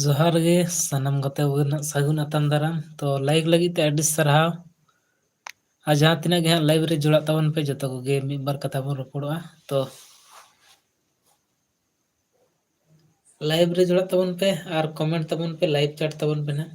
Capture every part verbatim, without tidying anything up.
ᱡᱚᱦᱟᱨ ᱜᱮ ᱥᱟᱱᱟᱢ ᱜᱟᱛᱮ ᱠᱚᱜᱮ ᱱᱟᱜ ᱥᱟᱹᱜᱩᱱ ᱟᱛᱟᱝ ᱫᱟᱨᱟᱢ᱾ ᱛᱚ, ᱞᱟᱭᱤᱠ ᱞᱟᱹᱜᱤᱫ ᱛᱮ ᱟᱹᱰᱤ ᱥᱟᱨᱦᱟᱣ᱾ ᱟᱨ ᱡᱟᱦᱟᱸ ᱛᱤᱱᱟᱹᱜ ᱜᱮ ᱦᱟᱸᱜ ᱞᱟᱭᱤᱵᱷ ᱨᱮ ᱡᱚᱲᱟᱜ ᱛᱟᱵᱚᱱ ᱯᱮ, ᱡᱚᱛᱚ ᱠᱚᱜᱮ ᱢᱤᱫ ᱵᱟᱨ ᱠᱟᱛᱷᱟ ᱵᱚᱱ ᱨᱚᱯᱚᱲᱚᱜᱼᱟ᱾ ᱛᱚ, ᱞᱟᱭᱤᱵᱷ ᱨᱮ ᱡᱚᱲᱟᱜ ᱛᱟᱵᱚᱱ ᱯᱮ ᱟᱨ ᱠᱚᱢᱮᱱᱴ ᱛᱟᱵᱚᱱ ᱯᱮ, ᱞᱟᱭᱤᱵᱷ ᱪᱟᱴ ᱛᱟᱵᱚᱱ ᱯᱮ ᱱᱟᱜ᱾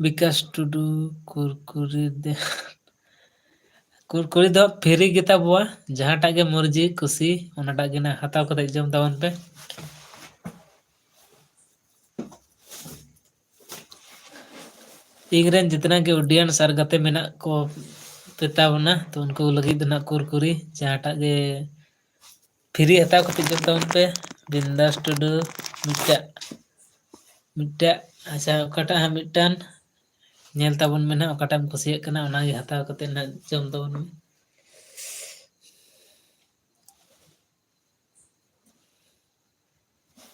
ᱵᱤᱠᱟᱥ ᱴᱩᱰᱩ, ᱠᱩᱨᱠᱩᱨᱤ ᱫᱮ-, ᱠᱩᱨᱠᱩᱨᱤ ᱫᱚ ᱯᱷᱨᱤ ᱜᱮᱛᱟ ᱵᱚᱣᱟ, ᱡᱟᱦᱟᱸᱴᱟᱜ ᱜᱮ ᱢᱚᱨᱡᱤ ᱠᱩᱥᱤ ᱚᱱᱟᱴᱟᱜ ᱜᱮ ᱱᱟᱜ ᱦᱟᱛᱟᱣ ᱠᱟᱛᱮ ᱡᱚᱢ ᱛᱟᱵᱚᱱ ᱯᱮ᱾ ᱤᱧ ᱨᱮᱱ ᱡᱤᱛᱱᱟ ᱜᱮ audience ᱟᱨ ᱜᱟᱛᱮ ᱢᱮᱱᱟᱜ ᱠᱚ ᱯᱮ ᱛᱟᱵᱚᱱᱟ, ᱛᱚ ᱩᱱᱠᱩ ᱞᱟᱹᱜᱤᱫ ᱫᱚ ᱱᱟᱜ ᱠᱩᱨᱠᱩᱨᱤ, ᱡᱟᱦᱟᱸᱴᱟᱜ ᱜᱮ ᱯᱷᱨᱤ ᱦᱟᱛᱟᱣ ᱠᱟᱛᱮ ᱡᱚᱢ ᱛᱟᱵᱚᱱ ᱯᱮ᱾ ᱵᱤᱱᱫᱟᱥ ᱴᱩᱰᱩ, ᱢᱤᱫᱴᱟᱜ, ᱢᱤᱫᱴᱟᱜ, ᱟᱪᱪᱷᱟ, ᱚᱠᱟᱴᱟᱜ ᱦᱟᱸᱜ ᱢᱤᱫᱴᱟᱝ ᱧᱮᱞ ᱛᱟᱵᱚᱱ ᱢᱮ ᱱᱟᱜ, ᱚᱠᱟᱴᱟᱜ ᱮᱢ ᱠᱩᱥᱤᱭᱟᱜ ᱠᱟᱱᱟ, ᱚᱱᱟᱜᱮ ᱦᱟᱛᱟᱣ ᱠᱟᱛᱮ ᱱᱟᱜ ᱡᱚᱢ ᱛᱟᱵᱚᱱ ᱢᱮ᱾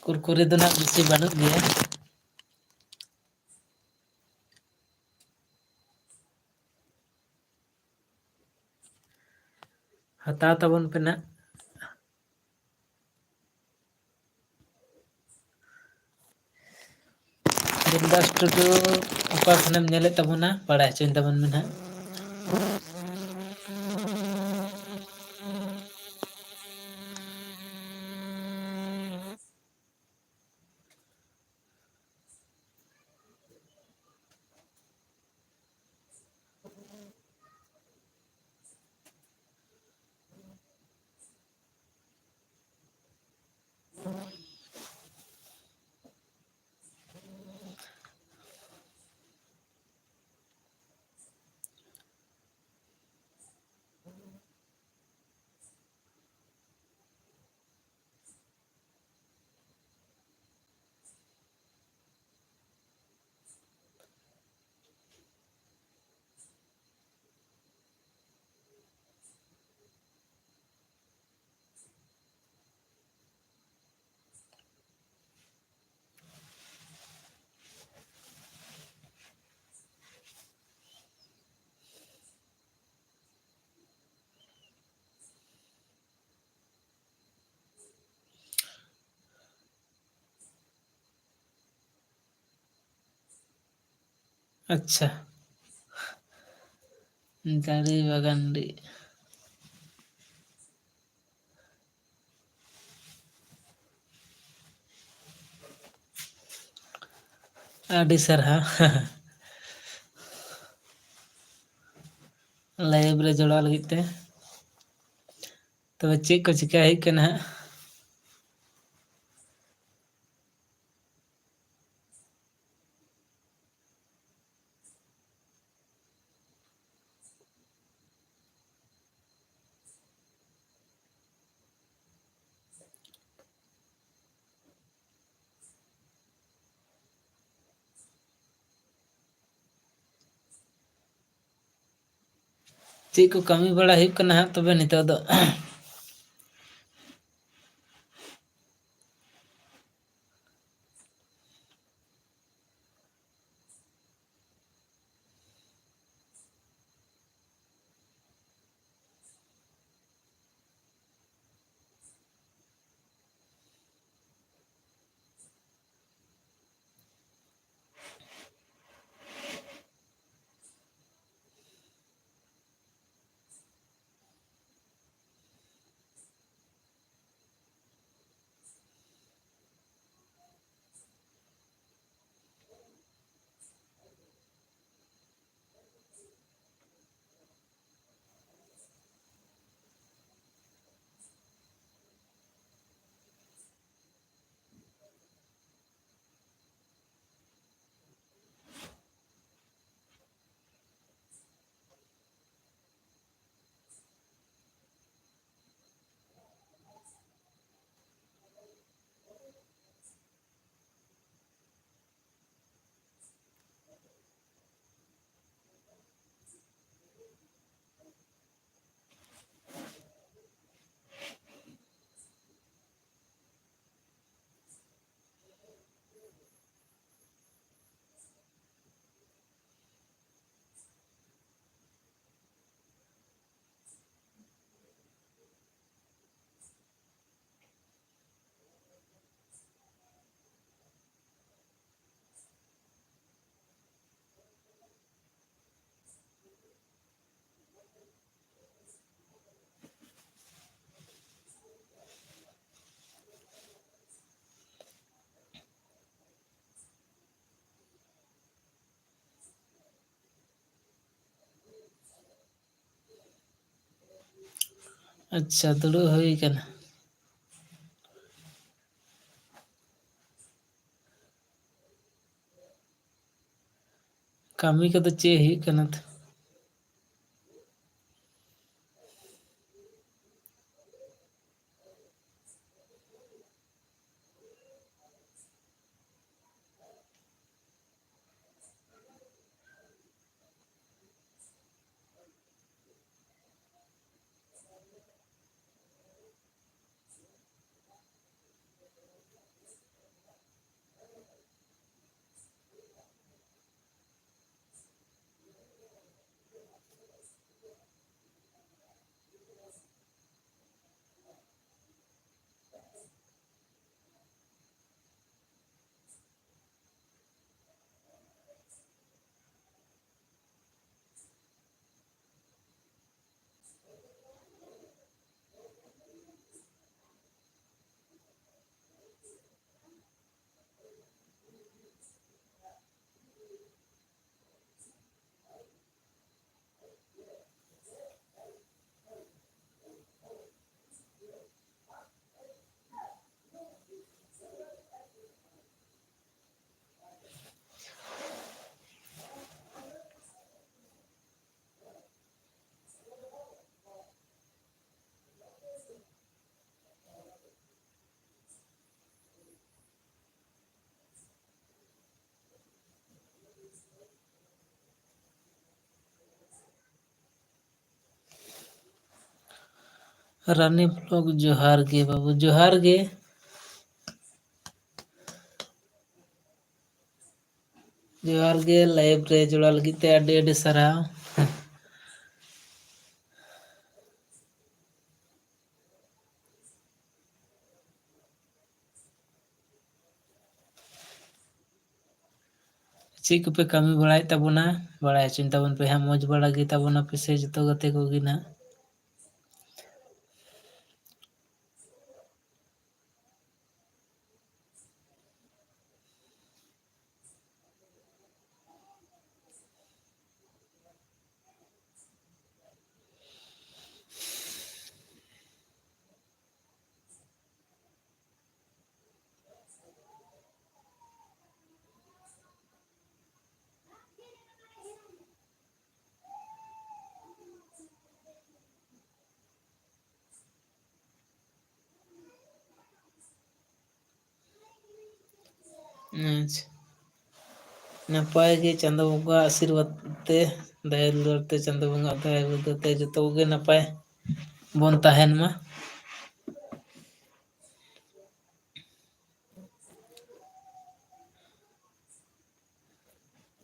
ᱠᱩᱨᱠᱩᱨᱤ ᱫᱚ ᱱᱟᱜ ᱵᱮᱥᱤ ᱵᱟᱹᱱᱩᱜ ᱜᱮᱭᱟ᱾ ᱦᱟᱛᱟᱣ ᱛᱟᱵᱚᱱ ᱯᱮ ᱱᱟᱜ᱾ ᱫᱮᱵᱫᱟᱥ ᱴᱩᱰᱩ, ᱚᱠᱟ ᱠᱷᱚᱱᱮᱢ ᱧᱮᱞᱮᱫ ᱛᱟᱵᱚᱱᱟ? ᱵᱟᱲᱟᱭ ᱦᱚᱪᱚᱧ ᱛᱟᱵᱚᱱ ᱢᱮ ᱱᱟᱜ᱾ ᱟᱪᱪᱷᱟ, ᱫᱟᱨᱮ ᱵᱟᱜᱟᱱ ᱨᱮ᱾ ᱟᱹᱰᱤ ᱥᱟᱨᱦᱟᱣ ᱞᱟᱭᱤᱵᱷ ᱨᱮ ᱡᱚᱲᱟᱣ ᱞᱟᱹᱜᱤᱫ ᱛᱮ᱾ ᱛᱚᱵᱮ ᱪᱮᱫ ᱠᱚ ᱪᱤᱠᱟᱹ ᱦᱩᱭᱩᱜ ᱠᱟᱱᱟ ᱦᱟᱸᱜ? ᱪᱮᱫ ᱠᱚ ᱠᱟᱹᱢᱤ ᱵᱟᱲᱟ ᱦᱩᱭᱩᱜ ᱠᱟᱱᱟ ᱦᱟᱸᱜ ᱛᱚᱵᱮ ᱱᱤᱛᱚᱜ ᱫᱚ? ᱟᱪᱪᱷᱟ, ᱫᱩᱲᱩᱵ ᱦᱩᱭ ᱠᱟᱱᱟ᱾ ᱠᱟᱹᱢᱤ ᱠᱚᱫᱚ ᱪᱮᱫ ᱦᱩᱭᱩᱜ ᱠᱟᱱᱟ ᱛᱚ? ᱨᱟᱱᱤ ᱵᱞᱚᱜ, ᱡᱚᱦᱟᱨ ᱜᱮ ᱵᱟᱹᱵᱩ, ᱡᱚᱦᱟᱨ ᱜᱮ᱾ ᱡᱚᱦᱟᱨ ᱜᱮ, ᱞᱟᱭᱤᱵᱷ ᱨᱮ ᱡᱚᱲᱟᱣ ᱞᱟᱹᱜᱤᱫ ᱛᱮ ᱟᱹᱰᱤ ᱟᱹᱰᱤ ᱥᱟᱨᱦᱟᱣ᱾ ᱪᱮᱫ ᱠᱚᱯᱮ ᱠᱟᱹᱢᱤ ᱵᱟᱲᱟᱭᱮᱫ ᱛᱟᱵᱚᱱᱟ? ᱵᱟᱲᱟᱭ ᱦᱚᱪᱚᱧ ᱛᱟᱵᱚᱱ ᱯᱮ ᱦᱟᱸᱜ, ᱢᱚᱡᱽ ᱵᱟᱲᱟ ᱜᱮ ᱛᱟᱵᱚᱱᱟ ᱯᱮ ᱥᱮ ᱡᱚᱛᱚ ᱜᱟᱛᱮ ᱠᱚᱜᱮ ᱱᱟᱦᱟᱜ? ᱟᱪᱪᱷᱟ, ᱱᱟᱯᱟᱭ ᱜᱮ ᱪᱟᱸᱫᱚ ᱵᱚᱸᱜᱟ ᱟᱥᱤᱨᱵᱟᱫᱽ ᱛᱮ, ᱫᱟᱭᱟ ᱫᱩᱞᱟᱹᱲ ᱛᱮ, ᱪᱟᱸᱫᱚ ᱵᱚᱸᱜᱟ ᱫᱟᱭᱟ ᱫᱩᱞᱟᱹᱲ ᱛᱮ ᱡᱚᱛᱚ ᱠᱚᱜᱮ ᱱᱟᱯᱟᱭ ᱵᱚᱱ ᱛᱟᱦᱮᱱ ᱢᱟ᱾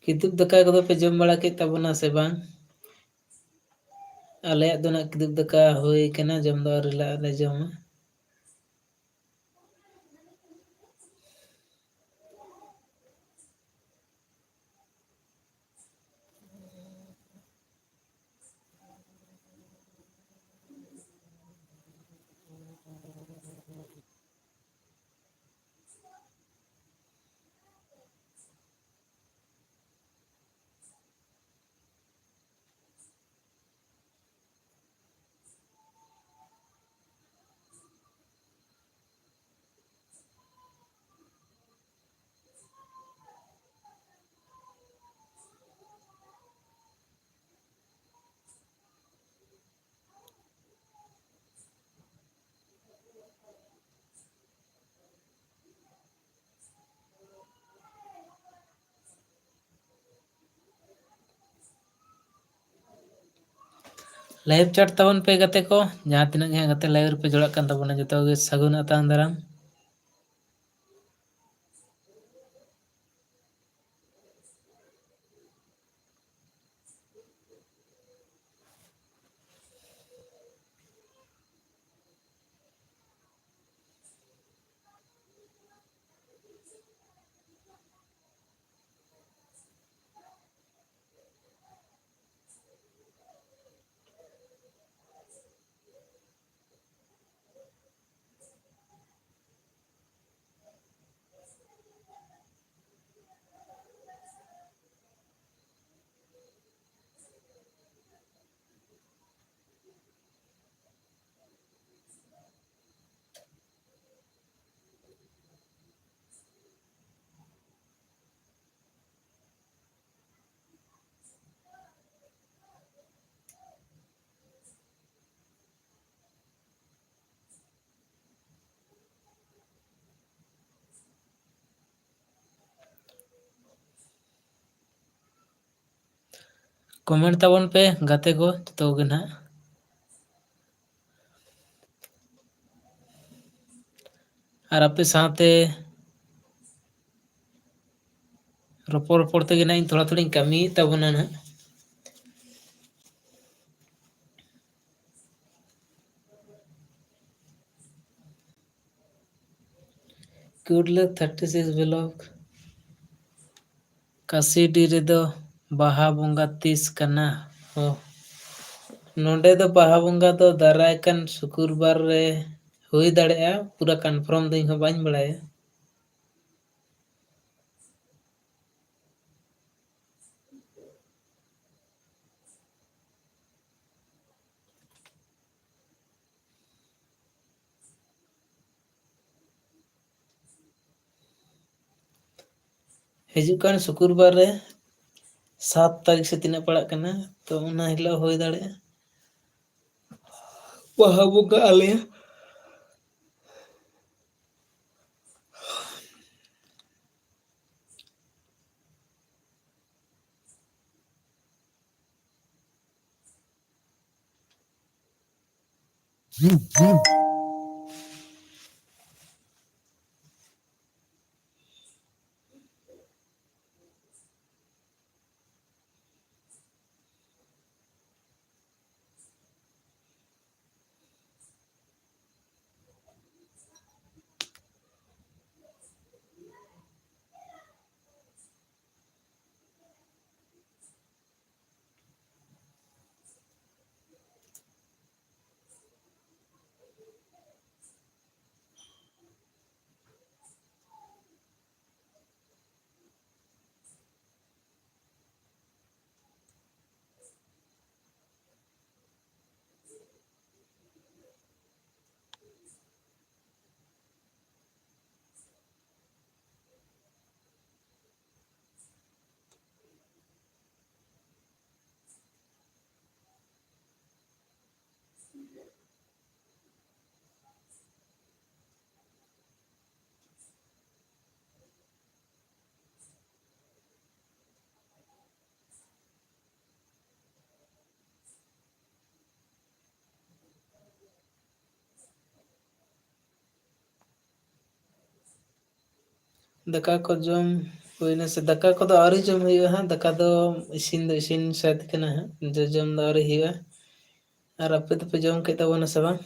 ᱠᱤᱫᱩᱵ ᱫᱟᱠᱟ ᱠᱚᱫᱚ ᱯᱮ ᱡᱚᱢ ᱵᱟᱲᱟ ᱠᱮᱫ ᱛᱟᱵᱚᱱᱟ ᱥᱮ ᱵᱟᱝ? ᱟᱞᱮᱭᱟᱜ ᱫᱚ ᱱᱟᱜ ᱠᱤᱫᱩᱵ ᱫᱟᱠᱟ ᱦᱩᱭ ᱠᱟᱱᱟ, ᱡᱚᱢ ᱫᱚ ᱟᱹᱣᱨᱤ ᱞᱮ ᱡᱚᱢᱟ᱾ Live chat ᱛᱟᱵᱚᱱ ᱯᱮ ᱜᱟᱛᱮ ᱠᱚ, ᱡᱟᱦᱟᱸ ᱛᱤᱱᱟᱹᱜ ᱜᱮ ᱦᱟᱸᱜ ᱜᱟᱛᱮ live ᱨᱮᱯᱮ ᱡᱚᱲᱟᱜ ᱠᱟᱱ ᱛᱟᱵᱚᱱᱟ, ᱡᱚᱛᱚ ᱜᱮ ᱥᱟᱹᱜᱩᱱ ᱟᱛᱟᱝ ᱫᱟᱨᱟᱢ᱾ ᱠᱚᱢᱮᱱᱴ ᱛᱟᱵᱚᱱ ᱯᱮ ᱜᱟᱛᱮ ᱠᱚ ᱡᱚᱛᱚ ᱜᱮ ᱱᱟᱦᱟᱜ᱾ ᱟᱨ ᱟᱯᱮ ᱥᱟᱶᱛᱮ ᱨᱚᱯᱚᱲ ᱨᱚᱯᱚᱲ ᱛᱮᱜᱮ ᱱᱟᱦᱟᱜ ᱤᱧ ᱛᱷᱚᱲᱟ ᱛᱷᱚᱲᱟᱧ ᱠᱟᱹᱢᱤᱭᱮᱫ ᱛᱟᱵᱚᱱᱟ ᱱᱟᱦᱟᱜ᱾ Good luck thirty six vlog. ᱠᱟᱥᱤᱰᱤ ᱨᱮᱫᱚ ᱵᱟᱦᱟ ᱵᱚᱸᱜᱟ ᱛᱤᱥ ᱠᱟᱱᱟ? ᱚ, ᱱᱚᱰᱮ ᱫᱚ ᱵᱟᱦᱟ ᱵᱚᱸᱜᱟ ᱫᱚ ᱫᱟᱨᱟᱭ ᱠᱟᱱ ᱥᱩᱠᱩᱨᱵᱟᱨ ᱨᱮ ᱦᱩᱭ ᱫᱟᱲᱮᱭᱟᱜᱼᱟ, ᱯᱩᱨᱟᱹ ᱠᱚᱱᱯᱷᱟᱨᱢ ᱫᱚ ᱤᱧ ᱦᱚᱸ ᱵᱟᱹᱧ ᱵᱟᱲᱟᱭᱟ᱾ ᱦᱤᱡᱩᱜ ᱠᱟᱱ ᱥᱩᱠᱩᱨᱵᱟᱨ ᱨᱮ ᱥᱟᱛ ᱛᱟᱹᱨᱤᱠᱷ ᱥᱮ ᱛᱤᱱᱟᱹᱜ ᱯᱟᱲᱟᱜ ᱠᱟᱱᱟ, ᱛᱚ ᱚᱱᱟ ᱦᱤᱞᱳᱜ ᱦᱩᱭ ᱫᱟᱲᱮᱭᱟᱜᱼᱟ ᱵᱟᱦᱟ ᱵᱚᱸᱜᱟ ᱟᱞᱮ᱾ ᱫᱟᱠᱟ ᱠᱚ ᱡᱚᱢ ᱦᱩᱭᱱᱟ ᱥᱮ? ᱫᱟᱠᱟ ᱠᱚᱫᱚ ᱟᱹᱣᱨᱤ ᱡᱚᱢ ᱦᱩᱭᱩᱜᱼᱟ ᱦᱟᱸᱜ᱾ ᱫᱟᱠᱟ ᱫᱚ ᱤᱥᱤᱱ ᱫᱚ ᱤᱥᱤᱱ ᱥᱟᱹᱛ ᱠᱟᱱᱟ ᱦᱟᱸᱜ, ᱡᱚᱡᱚᱢ ᱫᱚ ᱟᱹᱣᱨᱤ ᱦᱩᱭᱩᱜᱼᱟ᱾ ᱟᱨ ᱟᱯᱮ ᱫᱚᱯᱮ ᱡᱚᱢ ᱠᱮᱫ ᱛᱟᱵᱚᱱᱟ ᱥᱮ ᱵᱟᱝ?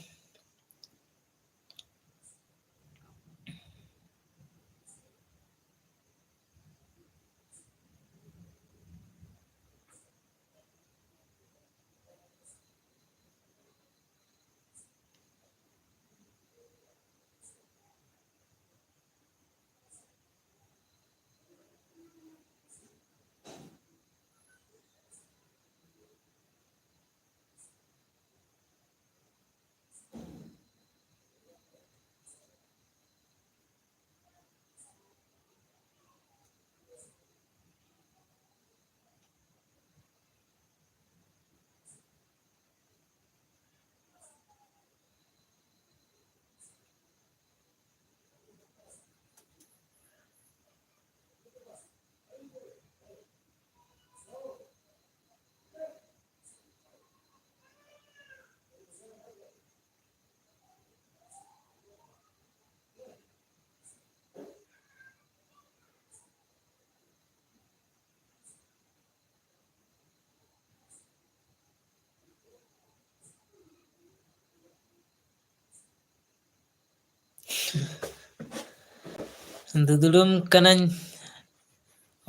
ᱫᱩᱫᱲᱩᱢ ᱠᱟᱱᱟᱹᱧ᱾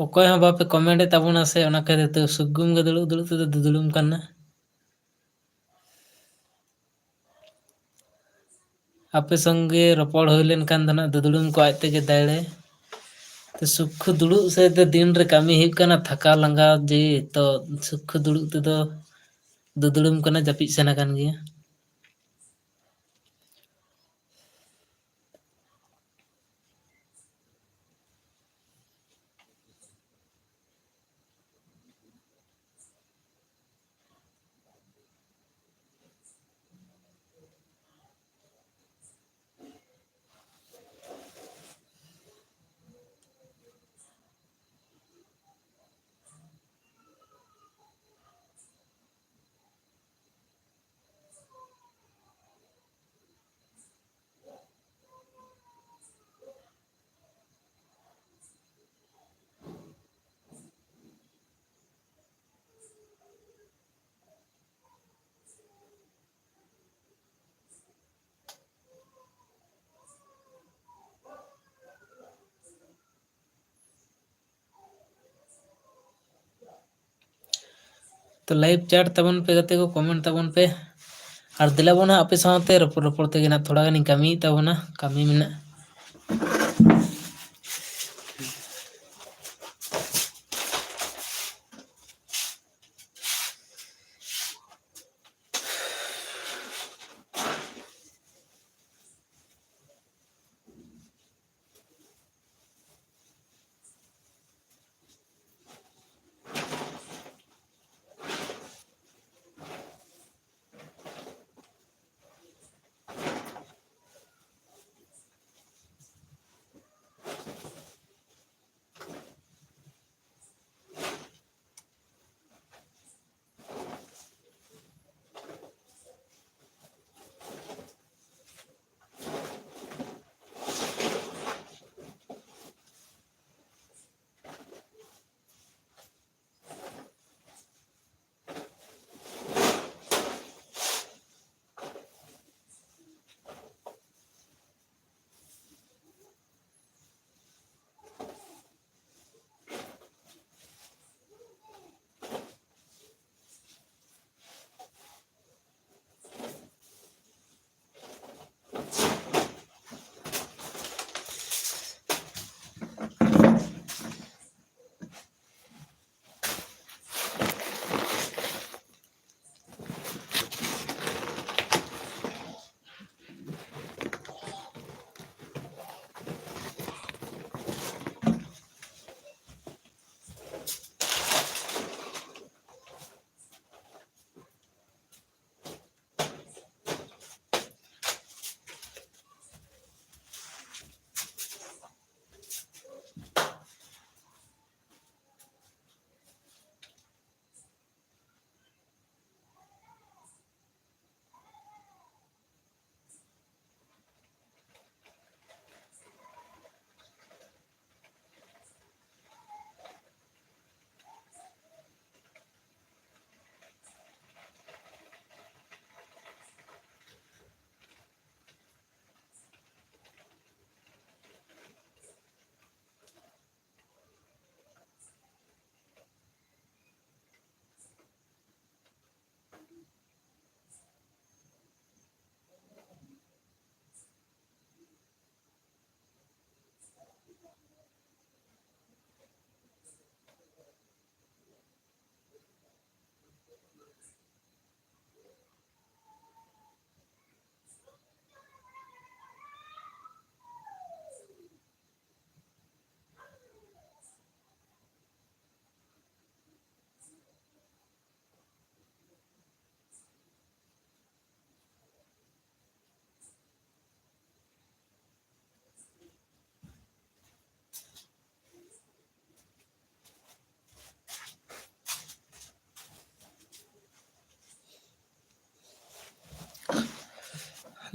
ᱚᱠᱚᱭ ᱦᱚᱸ ᱵᱟᱯᱮ comment ᱮᱫ ᱛᱟᱵᱚᱱᱟ ᱥᱮ, ᱚᱱᱟ ᱠᱷᱟᱹᱛᱤᱨ ᱛᱮ ᱥᱩᱜᱩᱢ ᱜᱮ ᱫᱩᱲᱩᱵ ᱫᱩᱲᱩᱵ ᱛᱮᱫᱚ ᱫᱩᱫᱲᱩᱢ ᱠᱟᱱᱟ᱾ ᱟᱯᱮ ᱥᱚᱸᱜᱮ ᱨᱚᱯᱚᱲ ᱦᱩᱭ ᱞᱮᱱᱠᱷᱟᱱ ᱫᱚ ᱱᱟᱜ ᱫᱩᱫᱲᱩᱢ ᱠᱚ ᱟᱡ ᱛᱮᱜᱮ ᱫᱟᱹᱲᱮ᱾ ᱛᱚ ᱥᱩᱠᱷᱩ ᱫᱩᱲᱩᱵ ᱥᱮ ᱫᱚ ᱫᱤᱱ ᱨᱮ ᱠᱟᱹᱢᱤ ᱦᱩᱭᱩᱜ ᱠᱟᱱᱟ, ᱛᱷᱟᱠᱟ ᱞᱟᱸᱜᱟ ᱡᱤᱣᱤ, ᱛᱚ ᱥᱩᱠᱷᱩ ᱫᱩᱲᱩᱵ ᱛᱮᱫᱚ ᱫᱩᱫᱲᱩᱢ ᱠᱟᱱᱟ, ᱡᱟᱹᱯᱤᱫ ᱥᱟᱱᱟ ᱠᱟᱱ ᱜᱮᱭᱟ᱾ ᱛᱚ live chat ᱛᱟᱵᱚᱱ ᱯᱮ ᱜᱟᱛᱮ ᱠᱚ, comment ᱛᱟᱵᱚᱱ ᱯᱮ᱾ ᱟᱨ ᱫᱮᱞᱟ ᱵᱚᱱ ᱦᱟᱸᱜ ᱟᱯᱮ ᱥᱟᱶᱛᱮ ᱨᱚᱯᱚᱲ ᱨᱚᱯᱚᱲ ᱛᱮᱜᱮ ᱱᱟᱜ ᱛᱷᱚᱲᱟ ᱜᱟᱱᱤᱧ ᱠᱟᱹᱢᱤᱭᱮᱫ ᱛᱟᱵᱚᱱᱟ, ᱠᱟᱹᱢᱤ ᱢᱮᱱᱟᱜᱼᱟ᱾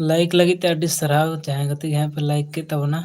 ᱞᱟᱭᱤᱠ ᱞᱟᱹᱜᱤᱫ ᱛᱮ ᱟᱹᱰᱤ ᱥᱟᱨᱦᱟᱣ, ᱡᱟᱦᱟᱸᱭ ᱠᱟᱛᱮ ᱜᱮ ᱦᱟᱸᱜ ᱯᱮ ᱞᱟᱭᱤᱠ ᱠᱮᱫ ᱛᱟᱵᱚᱱᱟ᱾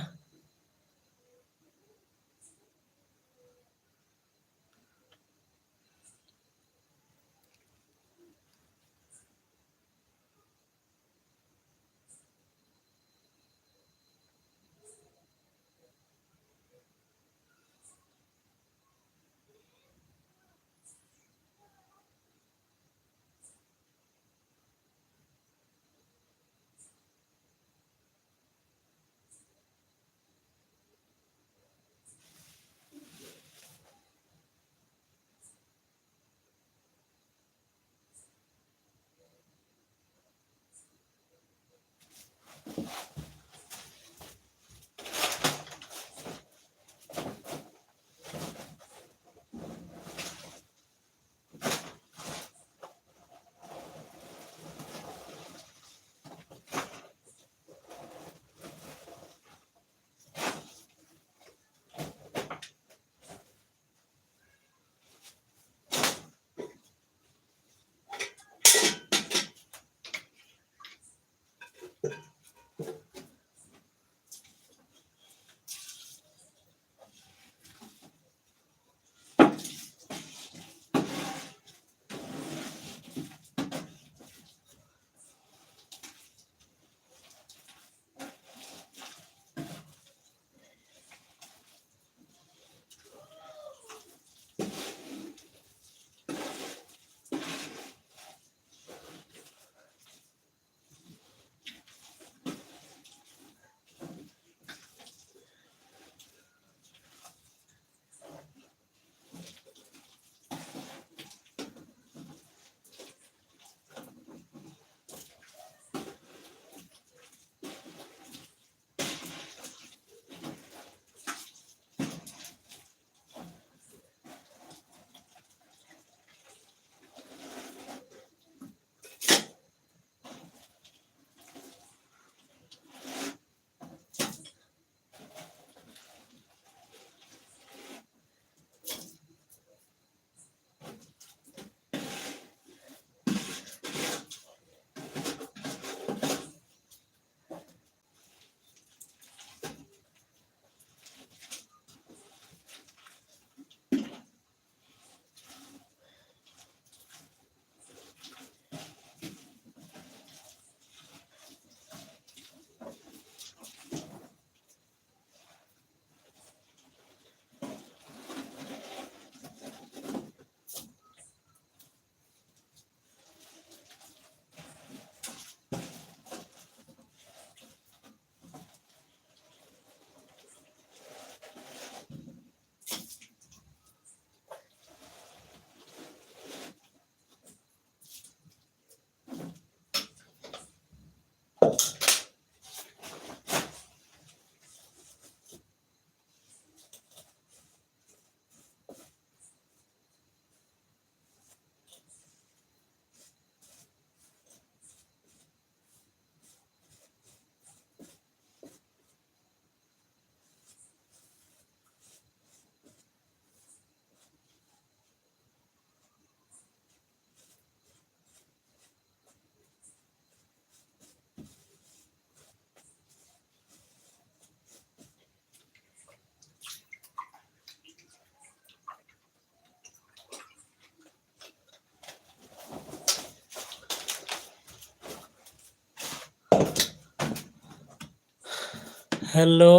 हेलो,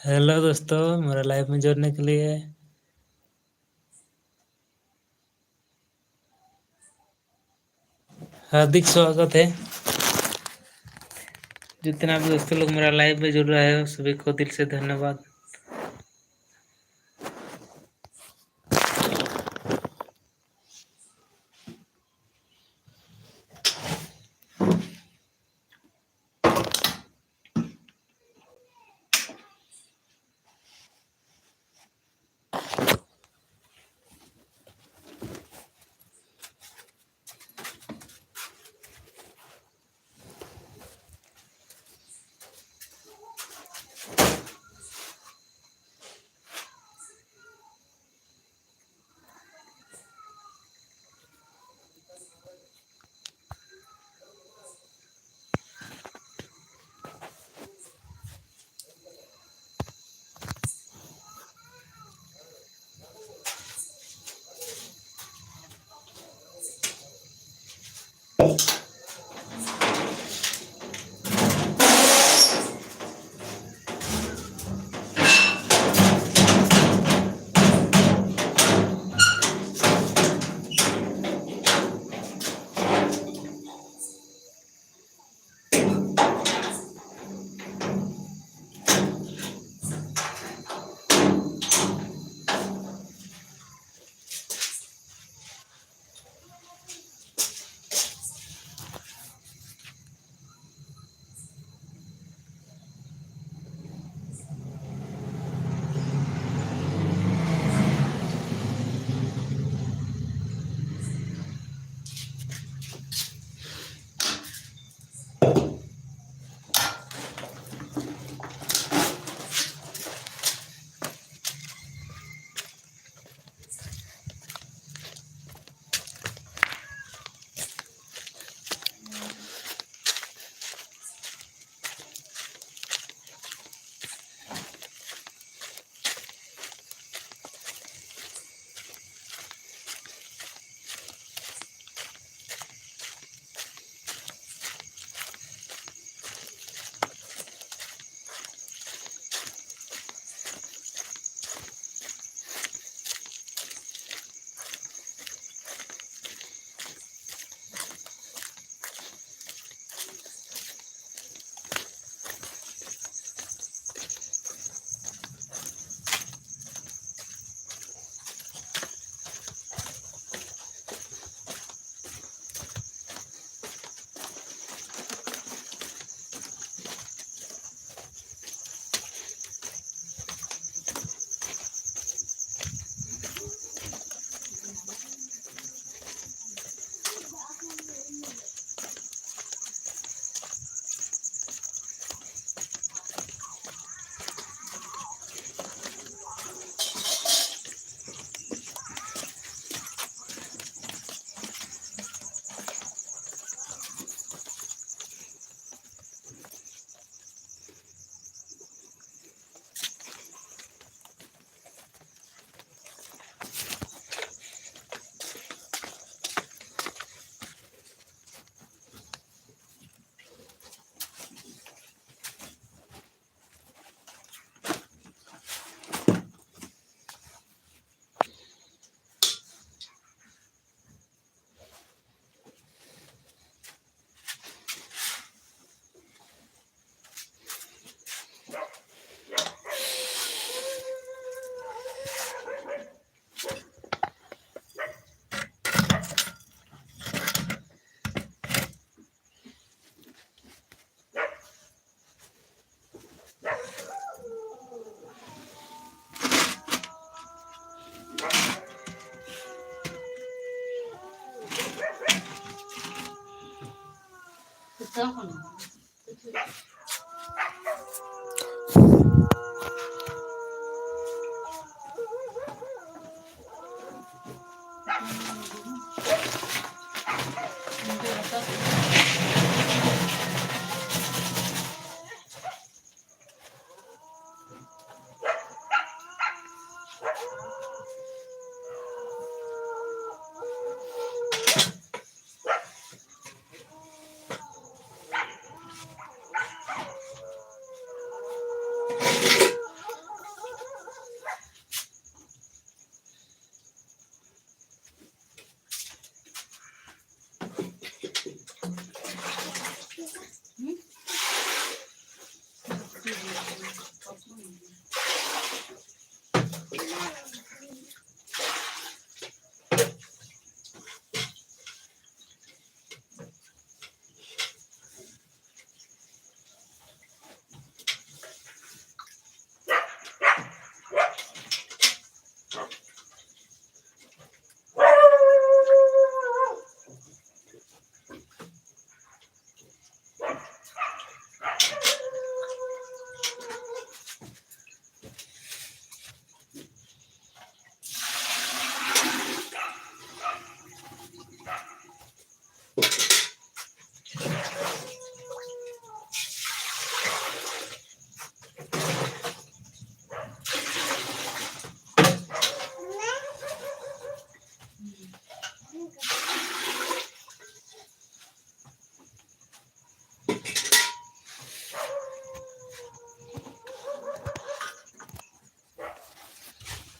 हेलो दोस्तों, मेरा लाइव में जुड़ने के लिए हार्दिक स्वागत है। जितना भी दोस्तों लोग मेरा लाइव में जुड़ रहे हो, सभी को दिल से धन्यवाद।